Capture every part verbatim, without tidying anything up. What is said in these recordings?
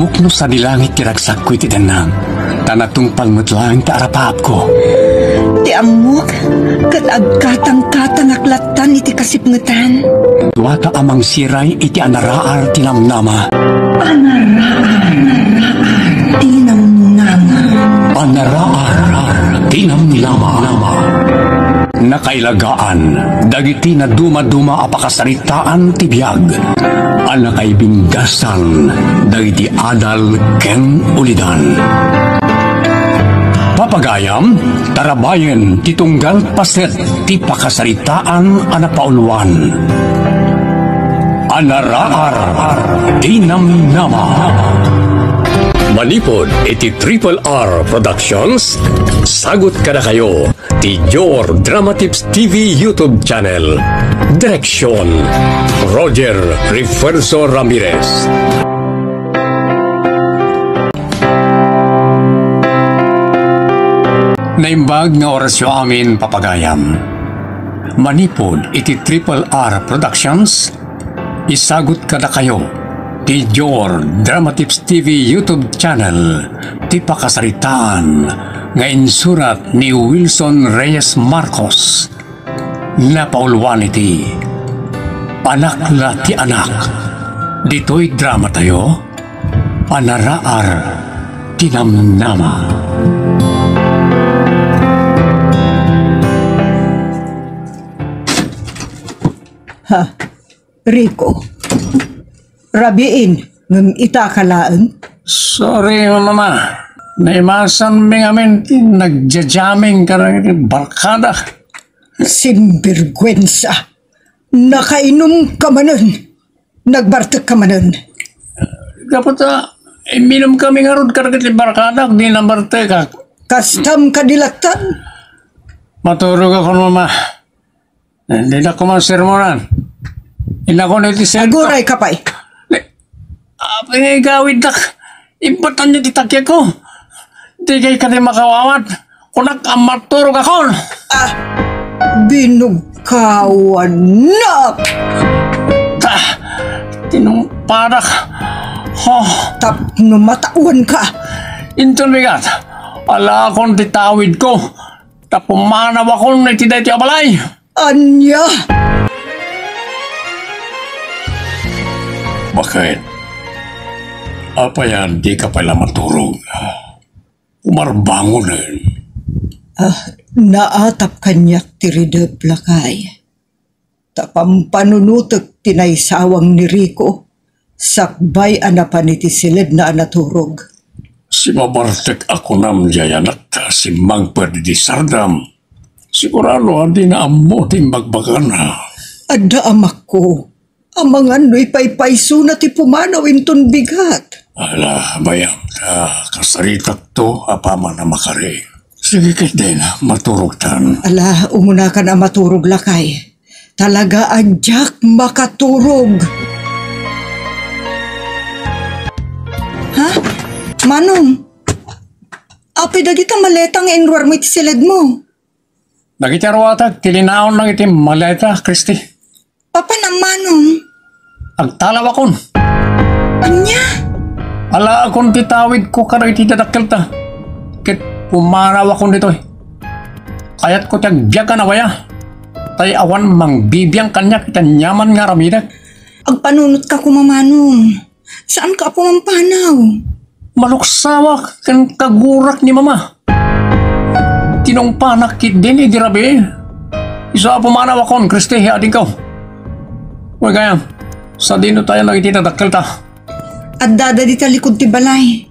Pukno sadi langit ti ragsakko iti dennag, ta natungpal met laeng ti arapaapko. Ti ammok, ket agkatangkatangak lattan iti kasipngetan. Duata a mangsiray iti anaraar ti namnama. Anaraar ti namnama. Anaraar ti namnama. Nakailagaan dagiti nadumaduma a pakasaritaan ti biag a nakaibinggasan dagiti adal ken ulidan. Papagayam, tarabayen ti tunggal paset ti pakasaritaan a napauluan. Anaraar ti namnama. Manipud iti Triple R Productions, sagut kadakayo ti Jor Dramatips T V YouTube channel. Direksyon, Roger Refuerzo Ramirez. Naimbag nga orasyo amin, papagayam. Manipud iti Triple R Productions, isagut kadakayo ti Jor Dramatips T V YouTube channel ti pakasaritaan nga insurat ni Wilson Reyes Marcos. Napauluan iti Anak la ti Anak. Ditoy dramatayo, Anaraar ti Namnama. Ha, Rico. Rabiin, ngem ita ka laeng? Sorry, Mama. Naimasanmi ngamin ti nagja-jamming kadagiti barkada. Sinbergwensa. Nakainum ka manen. Nagbartek ka manen. Gapu ta, imminum kami ngarud kadagiti barkadak, di nabartekak. Kastam kadi lattan? Maturog ako, Mama. Dinak man sermonan. Inakon iti sento. Aguray ka pay. Apay nga igawiddak? Ibatanyo ti takiagko. Dikay kadi makawawat. Kunak a maturog akon. Ah, binugkawanak. Ta, tinumpadak. Oh. Tapno matawanka. Inton bigat, alaakon ti tawidko. Ta pumanawakon iti daytoy a balay. Ania? Baket? Apay a dika pay la maturog? Umarbangonen. Ah, naatap kaniak ti ridep, lakay. Ta pampanunotek ti naisawang ni Rico, sakbay a napan iti siledna a naturog. Simabartek a kunam diay anak ta simmangpet iti sardam. Sigurado a dina ammo ti imbagbagana. Adda amakko. Amangan no ipaypaysona ti pumanaw inton bigat. Ala, bayam ta kasaritakto apaman a makari. Sige ketdin, maturogtan. Ala, umunakan a maturog, lakay. Talaga a diak makaturog. Ha? Manong, apay dagita maleta nga inruarmo iti siledmo? Dagiti aruatak ti linaonnak iti maleta, Kristi. Papanam, Manong? Agtalawakon. Ania? Alaakon ti tawidko kadagiti dadakkelta, ket pumanawakon ditoy. Kayatko ti agbiag a nawaya, tay awan mangbibiang kaniak iti aniaman nga aramidek. Agpanunotka koma, Manong. Saanka a pumampanaw? Maluksawak ken kagurak ni Mama. Tinumpanak ketdin idi rabii. Isu a pumanawakon, Kristi, adingko. Wen gayam, sadino tayon dagiti dadakkelta? Addada dita likud ti balay.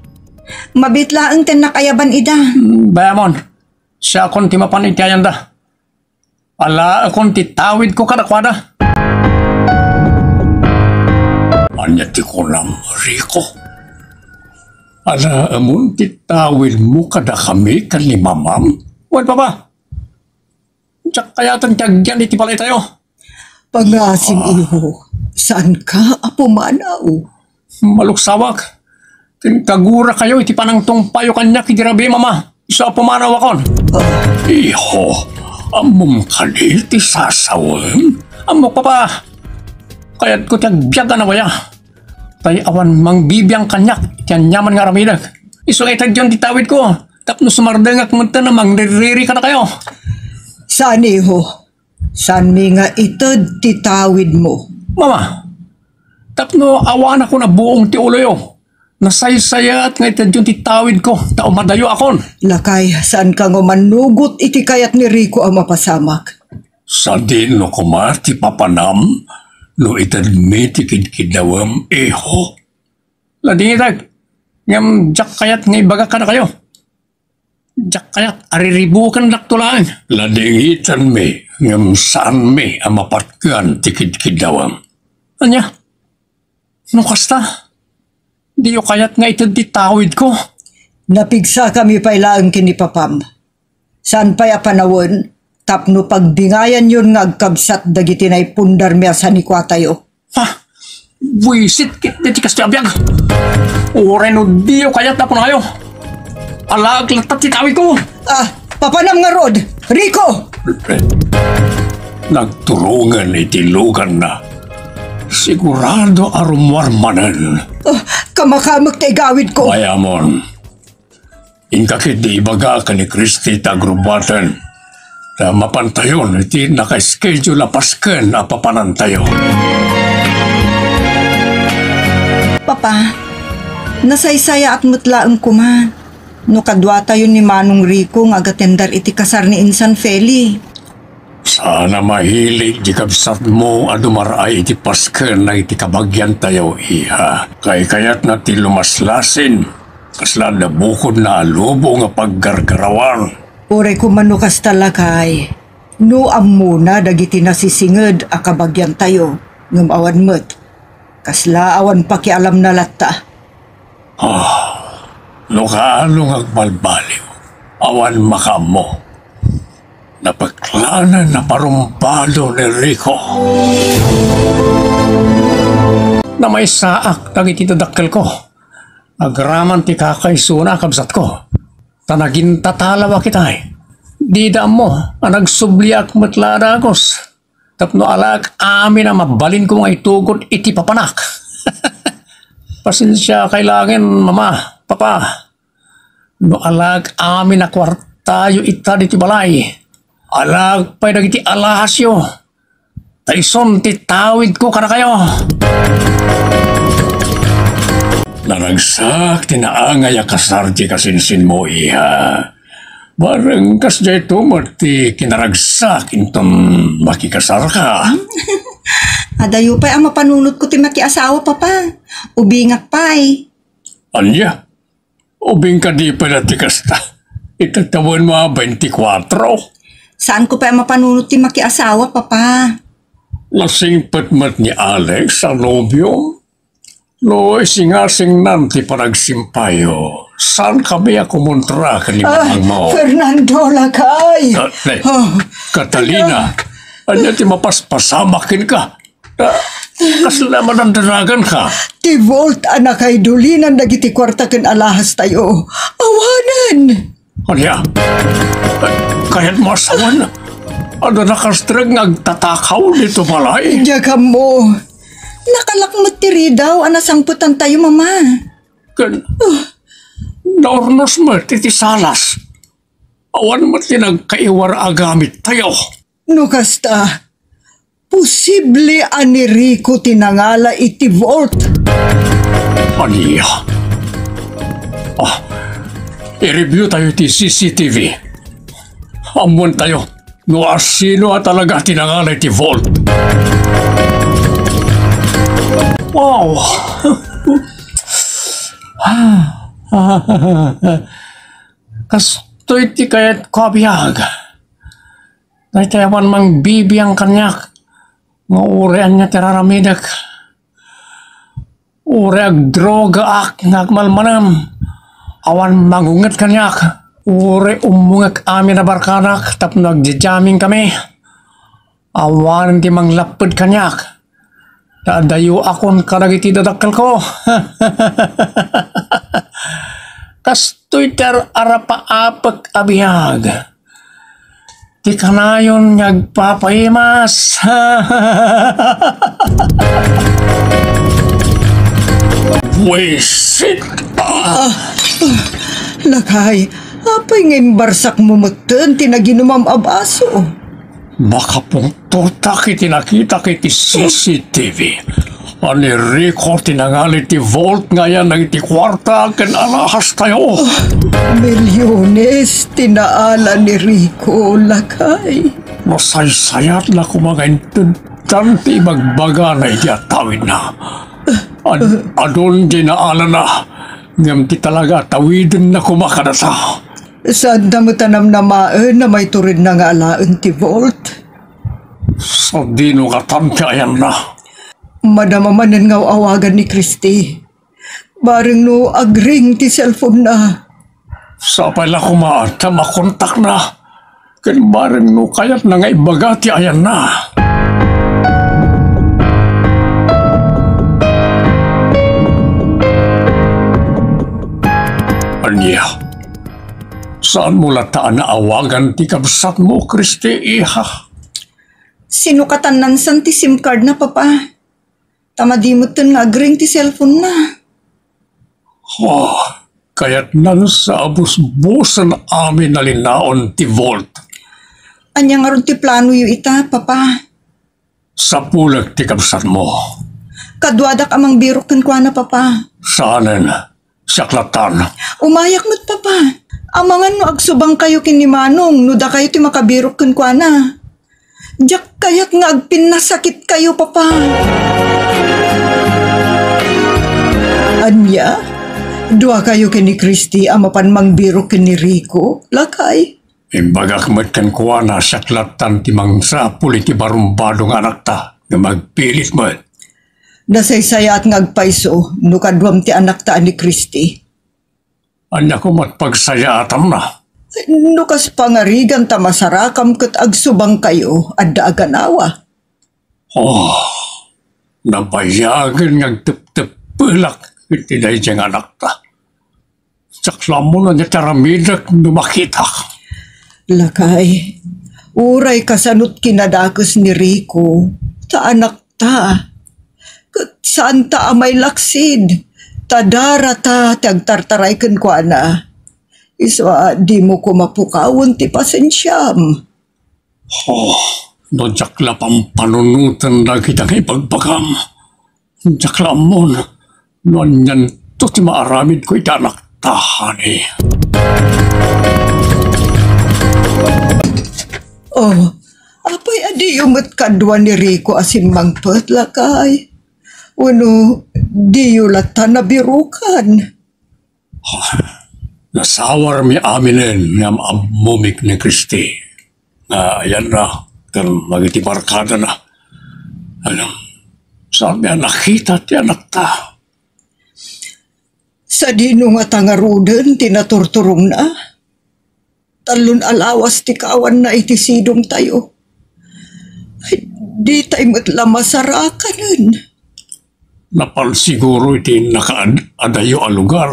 Mabiit laeng ti nakayaban ida. Bayamon, siakon ti mapan iti ayanda. Alaekon ti tawidko kadakuada. Ania ti kunam, Rico? Alaemon ti tawidmo kadakami ken ni Mamam? Wen, Papa. Diak kayaten ti agyan iti balaytayo. Pangasim, iho. Saanka a pumanaw? Maluksawak. Ken kagurakayo iti panangtungpayo kaniak idi rabii, Mama. Isu a pumanawakon. Iho, ammom kadi ti sasawem? Ammok, Papa. Kayatko ti agbiag a nawaya. tay awan mangbibiang kaniak iti aniaman nga aramidek. Isu nga itedyon ti tawidko, tapno sumardengak metten a mangririri kadakayo. Saan, iho. Saanmi nga ited ti tawidmo. Mama, tapno awanakon a buong ti uloyo, nasaysayaat nga itedyon ti tawidko, ta umadayuakon. Lakay, saanka nga mannugot iti kayat ni Rico a mapasamak? Sadino koma ti papanam no itedmi ti kidkiddawem, iho? Ladingitek, ngem diak kayat nga ibagak kadakayo. Diak kayat a riribukendakto laeng. Ladingitanmi, ngem saanmi a mapatken ti kidkiddawem. Ania? No kasta, diyo kayat nga ited ti tawidko? Napigsakami pay laeng ken ni papam. Saan pay a panawen tapno pagdingayanyon nga agkabsat dagiti naipundarmi a sanikuatayo. Ha? Buisit ket ti kastoy a biag. Uray no diyo kayat a kunayo, alaek latta ti tawidko. Ah, papanam ngarud, Rico! Nagturongen iti luganna. Sigurado a rummuar manen. Ah, kamakamek ti igawidko. Mayamon. Inka ketdi ibaga ken ni Christy ta agrubbuaten, ta mapantayon iti naka-schedule a pasken a papanantayo. Papa, nasaysayaat met laeng koma no kaduatayon ni Manong Rico nga agatender iti kasar ni Insan Feli. Saan a mahilig ti kabsatmo a dumaraay iti pasken dagiti kabagiantayo, iha. Kaykayatna ti lumaslasin, kasla adda bukodna a lubong a paggargarawan. Uray koma no kasta, lakay, no ammona dagiti nasisinged a kabagiantayo, ngem awan met. Kasla awan pakialamna latta. Ah, no kaano nga agbalbaliw, awan makaammo. Napeklanen a parumbado ni Rico. Namaysaak dagiti dadakkelko. Agraman ti kakaisuna a kabsatko. Ta nagintatalawak itay. Dida ammo a nagsubliak met la a dagus. Tapno alaek amin a mabalinko nga itugot iti papanak. Pasensiakay laengen, Mama, Papa. No alaek amin a kuartayo ita ditoy balay, alaek pay dagiti alahasyo. Ta isun ti tawidko kadakayo. Naragsak ti naangay a kasar ti kasinsinmo, iha. Bareng kasdiay to met ti kinaragsak inton makikasarka. Adayo pay a mapanunotko ti makiasawa, Papa. Ubingak pay. Ania? Ubing kadi pay la ti kasta? Ita tawenmo a twenty-four. Saanko pay a mapanunot ti makiasawa, Papa. Nasingpet met ni Alex a nobio. No isingasingnan ti panagsimpayo, saankami a kumontra ken ni Ah, mamangmo. Fernando, lakay. Ah, ne, Oh, Catalina, ania ti mapaspasamak kenka? Ah, kasla madandanaganka? Ti Volt a nakaidulinan dagiti kuarta ken alahastayo. Awanen! Ania? Kayatmo a sawen? Adda nakastrek nga agtatakaw ditoy balay? Diak ammo. Nakalak met ti ridaw a nasangpetantayo, Mama. Ken naurnos met iti salas. Awan met ti nagkaiwar a gamittayo. No kasta, posible a ni Rico ti nangala iti Volt. Ania? Ah, i-review tayo ti C C T V. Ammoentayo no asino a talaga ti nangala iti Volt. Wow! Kastoy ti kayatko a biag. Daytoy awan mangbibiang kaniak, nga uray ania ti raramidek. Uray agdrogaak nga agmalmalem, awan mangunget kaniak. Uray ummongek amin a barkadak tapno agjajamming kami, awanen ti manglapped kaniak. Ta adayoakon kadagiti dadakkelko. Kastoy ti ar-, arapaapek a biag. Ti kanayon nga agpapaimas. Buwisit! Ah! Ah! Lakay, apay nga imbarsakmo metten ti naginumam a baso? Makapungtortak iti nakitak iti C C T V. A ni Rico ti nangali ti vault nga ayan dagiti kuarta ken alahas tayo. Oh, milyones ti naala ni Rico, lakay. Nasaysayat la koma nga inteddan ti ibagbagana iti attawidna. Ad-, adun diay naalana, ngem ti talaga a tawidenna koma kadata. Saanda met a namnamaen a maituredna nga alaen ti vault. Sadino ngatan ti ayanna? Madama manen nga aw-awagan ni Christy. Bareng no agring ti cellphone-na. Sapay la koma ta makontakna. Ken bareng no kayatna nga ibaga ti ayanna. Ania? Saanmo latta a naawagan ti kabsatmo, Christy, iha? Sinukatan nansan ti SIM card-na, Papa. Ta madi metten nga agring ti cellphone-na. Oh, kayatnan sa a busbusen amin a linaon ti vault. Ania ngarud ti planoyo ita, Papa? Sapulek ti kabsatmo. Kaduadak a mangbirok kenkuana, Papa. Saanen, siak lattan. Umayak met, Papa. Amangan no agsubangkayo ken ni Manong no dakayo ti makabirok kenkuana. Diak kayat nga agpinnasakitkayo, Papa. Ania? Duakayo ken ni Christy a mapan mangbirok ken ni Rico, lakay? Imbagak met kenkuana a siak lattan ti mangsapul iti barumbado nga anakta, ngem agpilit met. Nasaysayaat nga agpayso no kaduam ti anakta a ni Christy. Ania koma ti pagsayaatamna? No kas pangarigan ta masarakam ket agsubangkayo, adda a ganawa. Oh, nabayagen nga agtepteppelak iti daydiay nga anakta. Diak la ammo no ania ti aramidek no makitak. Lakay, uray kasanot kinadakes ni Rico, ta anakta. Ket saanta a mailaksid, ta darata ti agtartaray kenkuana. Isu a dimo koma pukawen ti pasensiam. Oh, no diak la pampanunoten dagita nga ibagbagam, diak la ammon no anianto ti maaramidko iti anakta, honey. Oh, apay a diyo met kadua ni Rico a simmangpet, lakay? Wenno diyo latta nabirukan? Nasawarmi aminen nga ammomik ni Christy nga ayanna ken dagiti barkadana. Ano, saanmi a nakita ti anakta. Sadino ngata ngaruden ti naturturongna? Tallon a lawas ti kaawanna iti sidongtayo. Ay, ditay met la masarakanen. Napan siguro iti nakaad-adayo a lugar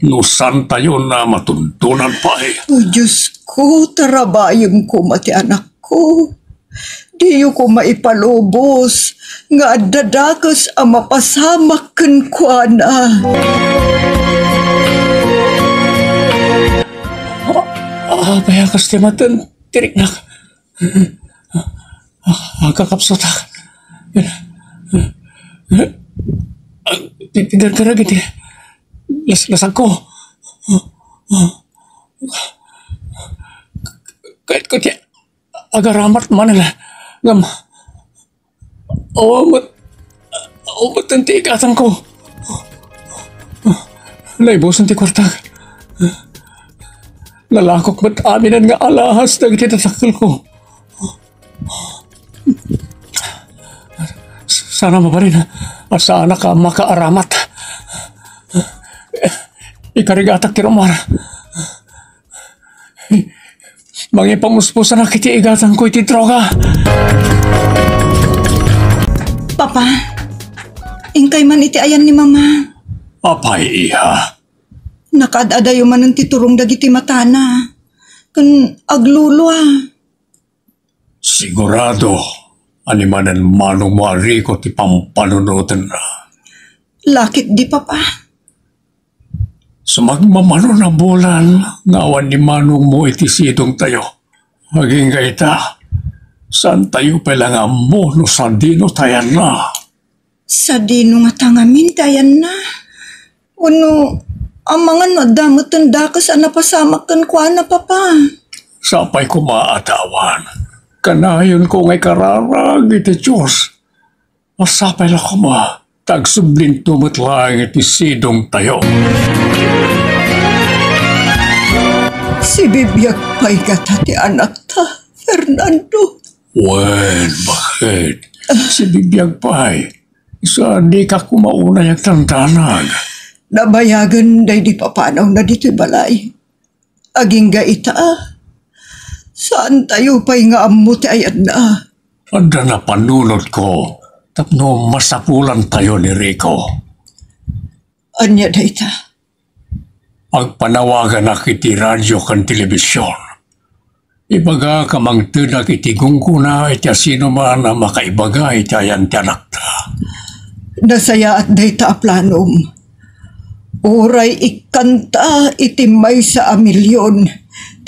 no saantayo a matuntunan pay. O Diosko, tarabayem koma ti anakko. Diyo koma ipalubos nga adda dakes a mapasamak kenkuana. Ah, apay a kas ti maten ti riknak? Ah, kakapsutak. Ah, ti, ti gargarag iti las-, lasagko. Kayatko ti agaramat manen, ngem awan met, awan met ti igatangko. Naibusen ti kuartak. Nalakok met aminen nga alahas dagiti dadakkelko. Sana mabalin a saanak a makaaramat. Ikarigatak ti rummuar. Mangipamuspusanak iti igatangko iti droga. Papa, inkay man iti ayan ni Mama. Apay, iha? Nakaad-adayo manen ti turong dagiti matana. Ken aglulua. Sigurado a ni manen manongmo a Rico ti pampanunotenna. Lakit di, Papa. Magmamano a bulan nga awan ni manongmo iti sidongtayo. Agingga ita, saantayo pay la nga ammo no sadino ti ayanna. Sadino ngata ngamin ti ayanna? Wenno, amangan no adda metten dakes a napasamak kenkuana, Papa? Sapay koma a ta awan. Kanayonko nga ikararag iti Dios. Masapay la koma ta agsublinto met laeng iti sidongtayo. Sibibiag pay ngata ti anakta, Fernando. Wen, bakit? Sibibiag pay. Sa dika koma unay agtantanag. Nabayagen daydi papanawna ditoy balay. Agingga ita, saantayo pay nga ammo ti ayanna. Adda napanunotko tapno masapulantayo ni Rico. Ania dayta? Agpanawaganak iti radio ken telebision. Ibagak a mangtedak iti gunggona iti asinoman a makaibaga iti ayan ti anakta. Nasayaat dayta a planom. Uray ikkanta iti maysa a milion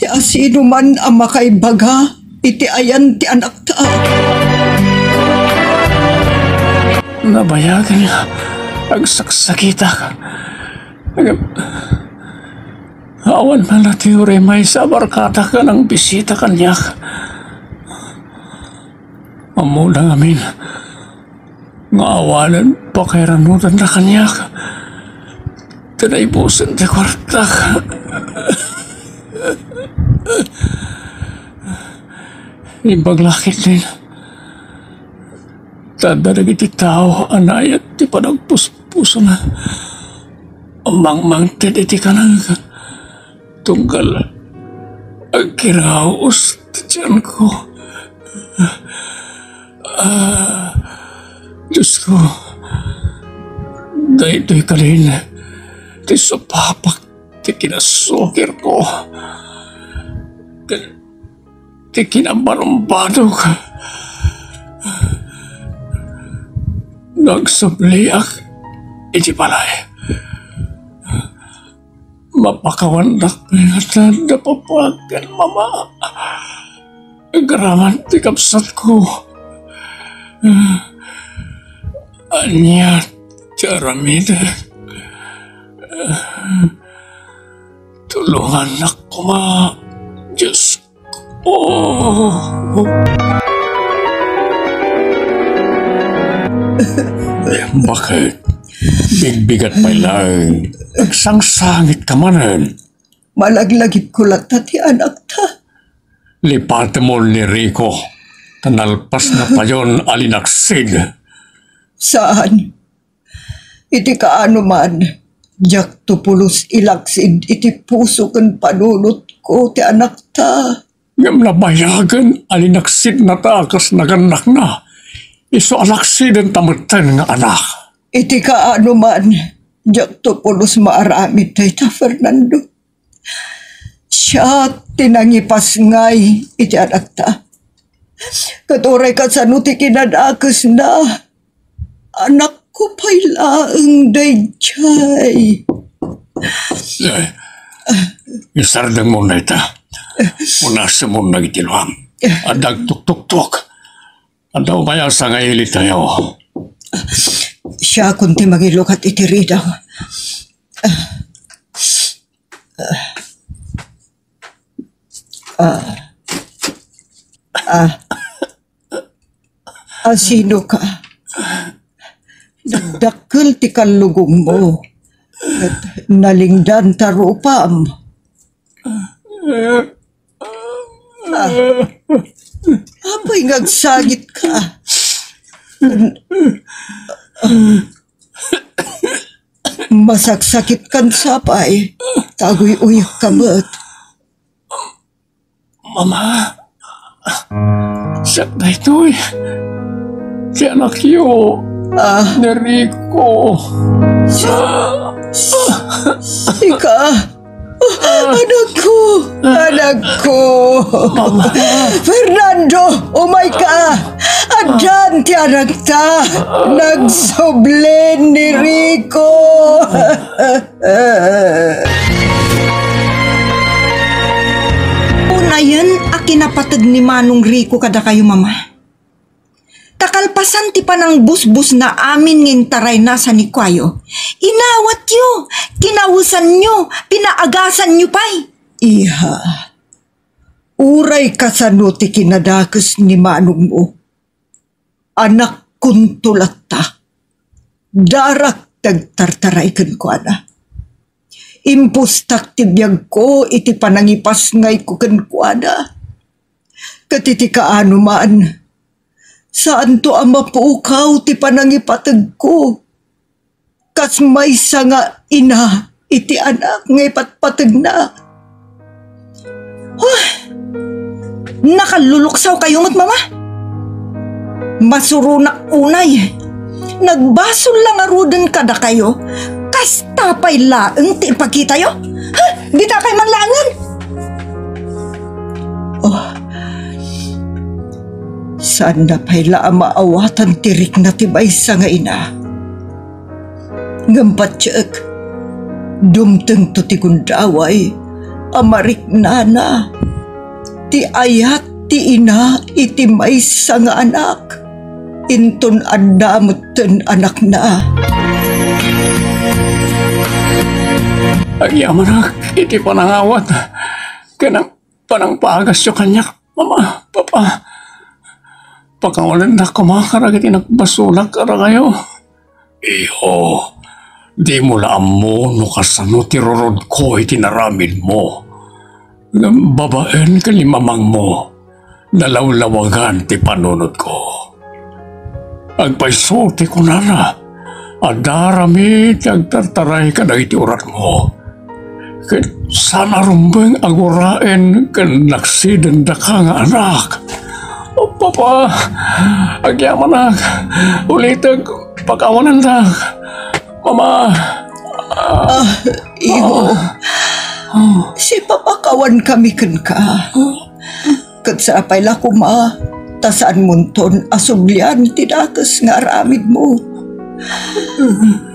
ti asinoman a makaibaga iti ayan ti anakta. Nabayagen nga agsaksakitak. Ngem, awan man la ti uray maysa a barkadak nga nangbisita kaniak. Ammona ngamin nga awanen pakairanudanna kaniak ti naibusen ti kuartak. Imbag la ketdin, ta adda dagiti tao a naayat ti panagpuspusona a mangmangted iti kanang tunggal agkiraus ti tianko. Ah, Diosko, daytoy kalin ti supapak ti kinasukirko ken ti kinabarumbadok. Nagsubliak iti balay. Mapakawandak pay ngata da papa ken mama. Agraman ti kabsatko. Ania ti aramidek? Tulongannak koma, Dios. Oh. Bakit? Bigbigat pay laeng. Agsangsangit ka manen. Malaglagipko latta ti anakta. Lipatemon ni Rico, ta nalpasna payon a linaksid. Saan? Iti kaano man, diakto pulos ilaksid iti puso ken panunotko ti anakta. Ngem nabayagen a linaksidnata kas nagannakna, isu a laksidenta metten nga anak. Iti kaano man, diakto pulos maaramid dayta, Fernando. Siak ti nangipasngay iti anakta. Ket uray kasano ti kinadakesna, anakko pay laeng daydiay. Eh, isardengmo dayta. Punasemon dagiti luam. Adda agtuktuktok. Adda umayasa nga ilitayo. Siakon ti mangilukat iti ridaw. Ah. Ah. Ah, sino ka? Nagdakkel ti kallugongmo. Ket nalingdan ta rupam. Ah. Apay nga agsangit ka? Masaksakit kan sapay, ta aguy-uyak ka met. Mama, siak daytoy. Ti anakyo. Ah. Ni Rico. Si-, sika? Anakko, anakko. Mama. Fernando, umay ka. Addan ti anakta. Nagsubli ni Rico. ti napateg ni Manong Rico kadakayo, Mama. Ta kalpasan ti panangbusbosna amin nga intarayna sa ni Kuayo, inawatyo, kinawesanyo, pinaagasanyo pay. Iha, uray kasano ti kinadakes ni manongmo, anakkonto latta. Darak ti agtartaray kenkuana. Impustak ti biagko iti panangipasngayko kenkuana. Ket iti kaano man, saanto a mapukaw ti panangipategko. Kas maysa nga ina iti anak nga ipatpategna. Huh! Nakalluluksaw kayo met, Mama? Masuronak unay. Nagbasol la ngaruden kadakayo. Kasta pay laeng ti ipakitayo. Huh! Bitakay man laengen. Oh, saanna pay la a maawatan ti rikna ti maysa nga ina. Ngem patiek, dumtengto ti gundaway a mariknana ti ayat ti ina iti maysa nga anak, inton adda metten anakna. Agyamanak iti panangawat ken panangpagasyo kaniak, Mama, Papa. Pakawanendak koma kadagiti nagbasolak kadakayo. Iho, dimo la ammo no kasano ti rurodko iti naramidmo. Ngem babaen ken ni mamangmo, nalawlawagan ti panunotko. Agpayso ti kunana, adda aramid ti agtartaray kadagiti uratmo. Ket saan a rumbeng a guraen ken naksiden daka nga anak. O, Papa, agyamanak, ulitek, pakawanendak. Mama. Ah, iho. Sipapakawan kami kenka. Ket sapay la koma, ta saanmonton a sublian ti dakes nga aramidmo.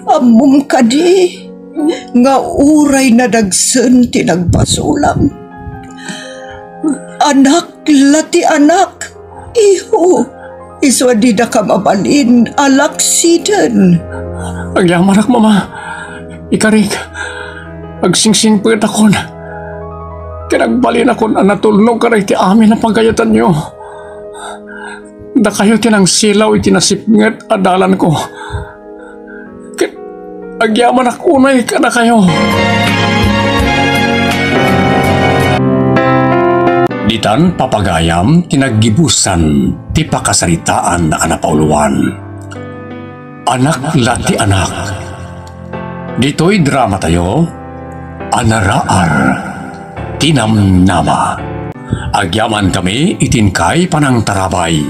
Ammom kadi nga uray nadagsen ti nagbasolam. Anak la ti anak, iho, isu a didaka mabalin a laksiden. Agyamanak, Mama. Ikarik, agsingsingpetakon. Ken agbalinakon a natulnog kadagiti amin a pagayatanyo. Dakayo ti nangsilaw iti nasipnget a dalanko. Ket agyamanak unay kadakayo. Ditan papagayam ti naggibusan ti pakasaritaan a napauluan. Anak la ti anak. Ditoy dramatayo, Anaraar ti Namnama. Agyamankami iti inkay panangtarabay.